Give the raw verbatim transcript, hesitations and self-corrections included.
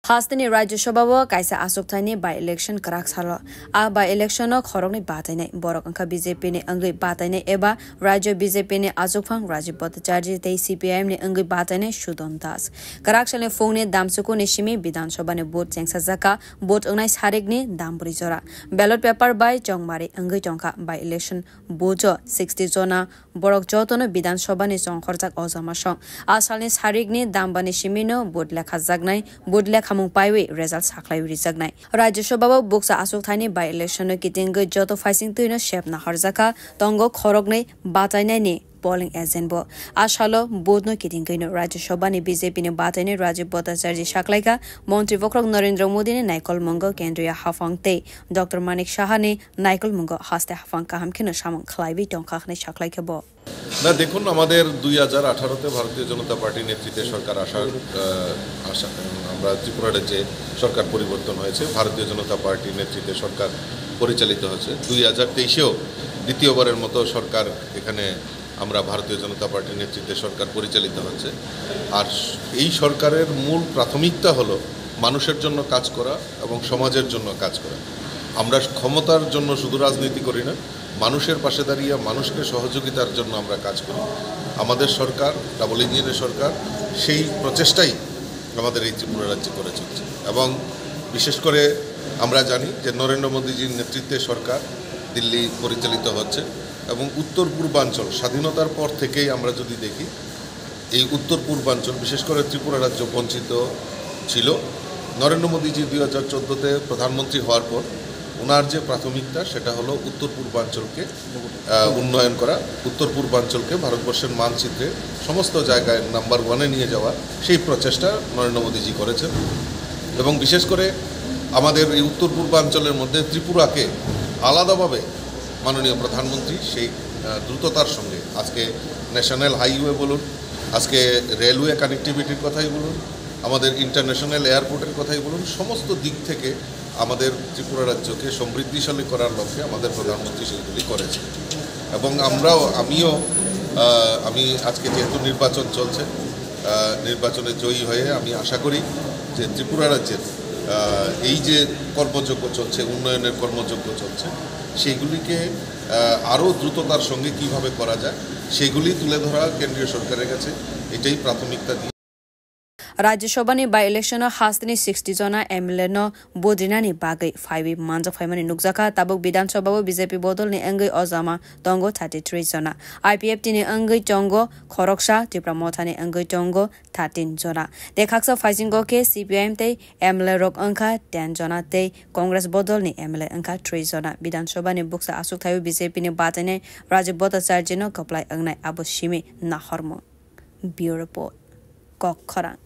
Hasteni Rajya Sabha o kaisa achukthani by-election kwrak salo. A by-election o khoroknwi batainai. Borok wngkha B J P ni wngwi batainai eba Rajya B J P ni achukphang Rajib Bhattacharjee tei C P I M ni wngwi batainai Sudon Das. Kwrak salni phungni damsukuni simi Bidhan Sabha ni vote chengsajak kha, vote wngnai sarikni dam bwrwi jora. Ballot paper bai chongmari wngwi tongkha. By-election vote o sixty jona borok jotono Bidhan Sabha ni chongkhorjak o jama song. A salni sarikni dambani simino vote lekhajaknai, vote lekhamung paiwi result sakhlaiwi rijaknai. Rajya Sabha o bukcha achukthani by-election no kitingwi joto phaising twino sep naharjakha, tongo khoroknwi batainaini polling agent bo. A salo vote no kitingwino Rajya Sabha ni B J P ni batainai Rajib Bhattacharjee saklaikha, Montri bokhorok Narendra Modi ni naikolmungo Kendriya Haphang tei Doctor Manik Saha ni naikolmungo haste haphang kaham kheno samung khlaiwi tongkha hwnwi saklaikha bo. না, দেখুন, আমাদের দুই হাজার আঠারোতে ভারতীয় জনতা পার্টি নেতৃত্বে সরকার আসার আহ, আশা আমরা ত্রিপুরা রাজ্যে সরকার পরিবর্তন হয়েছে, ভারতীয় জনতা পার্টি নেতৃত্বে সরকার পরিচালিত হচ্ছে। দুই হাজার তেইশেও দ্বিতীয়বারের মতো সরকার এখানে আমরা ভারতীয় জনতা পার্টির নেতৃত্বে সরকার পরিচালিত হচ্ছে। আর এই সরকারের মূল প্রাথমিকতা হলো মানুষের জন্য কাজ করা এবং সমাজের জন্য কাজ করা। আমরা ক্ষমতার জন্য শুধু রাজনীতি করি না, মানুষের পাশে দাঁড়িয়ে মানুষকে সহযোগিতার জন্য আমরা কাজ করি। আমাদের সরকার, ডাবল ইঞ্জিনের সরকার, সেই প্রচেষ্টাই আমাদের এই ত্রিপুরা রাজ্যে করে চলছে। এবং বিশেষ করে আমরা জানি যে নরেন্দ্র মোদীজির নেতৃত্বে সরকার দিল্লি পরিচালিত হচ্ছে এবং উত্তর পূর্বাঞ্চল স্বাধীনতার পর থেকেই আমরা যদি দেখি, এই উত্তর পূর্বাঞ্চল, বিশেষ করে ত্রিপুরা রাজ্য বঞ্চিত ছিল। নরেন্দ্র মোদীজি দুই হাজার চোদ্দোতে প্রধানমন্ত্রী হওয়ার পর ওনার যে প্রাথমিকতা, সেটা হলো উত্তর পূর্বাঞ্চলকে আহ, উন্নয়ন করা, উত্তর পূর্বাঞ্চলকে ভারতবর্ষের মানচিত্রে সমস্ত জায়গায় নাম্বার ওয়ানে নিয়ে যাওয়া, সেই প্রচেষ্টা নরেন্দ্র মোদীজি করেছেন। এবং বিশেষ করে আমাদের এই উত্তর পূর্বাঞ্চলের মধ্যে ত্রিপুরাকে আলাদাভাবে মাননীয় প্রধানমন্ত্রী সেই আহ, দ্রুততার সঙ্গে আজকে ন্যাশনাল হাইওয়ে বলুন, আজকে রেলওয়ে কানেক্টিভিটির কথাই বলুন, আমাদের ইন্টারন্যাশনাল এয়ারপোর্টের কথাই বলুন, সমস্ত দিক থেকে আমাদের ত্রিপুরা রাজ্যকে সমৃদ্ধিশালী করার লক্ষ্যে আমাদের প্রধানমন্ত্রী সেইগুলি করেছে। এবং আমরাও, আমিও, আহ, আমি আজকে যেহেতু নির্বাচন চলছে, আহ, নির্বাচনে জয়ী হয়ে আমি আশা করি যে ত্রিপুরা রাজ্যের, আহ, এই যে কর্মযজ্ঞ চলছে, উন্নয়নের কর্মযজ্ঞ চলছে, সেইগুলিকে, আহ, আরও দ্রুততার সঙ্গে কিভাবে করা যায়, সেগুলি তুলে ধরা কেন্দ্রীয় সরকারের কাছে, এটাই প্রাথমিকতা দিয়ে। Rajya Sabha ni by-election o hasteni sixty jona M L A no vote rinani bagwi phaiwi manjak phaimani nukjakha. Tabuk Bidhan Sabha o B J P bodol ni wngwi o jama tongo thirty three jona, I P F T ni wngwi tongo khoroksa, Tipra Motha ni wngwi tongo thirteen jona. Tei khaksa phaisingo khe C P I M tei M L A rok wngkha ten jona tei Congress bodol ni M L A wngkha three jona. Bidhan Sabha ni bukcha achukthai o B J P ni batainai Rajib Bhattacharjee no kwplai wngnai abo simi nahormung. Bureau Report, Kok Khorang.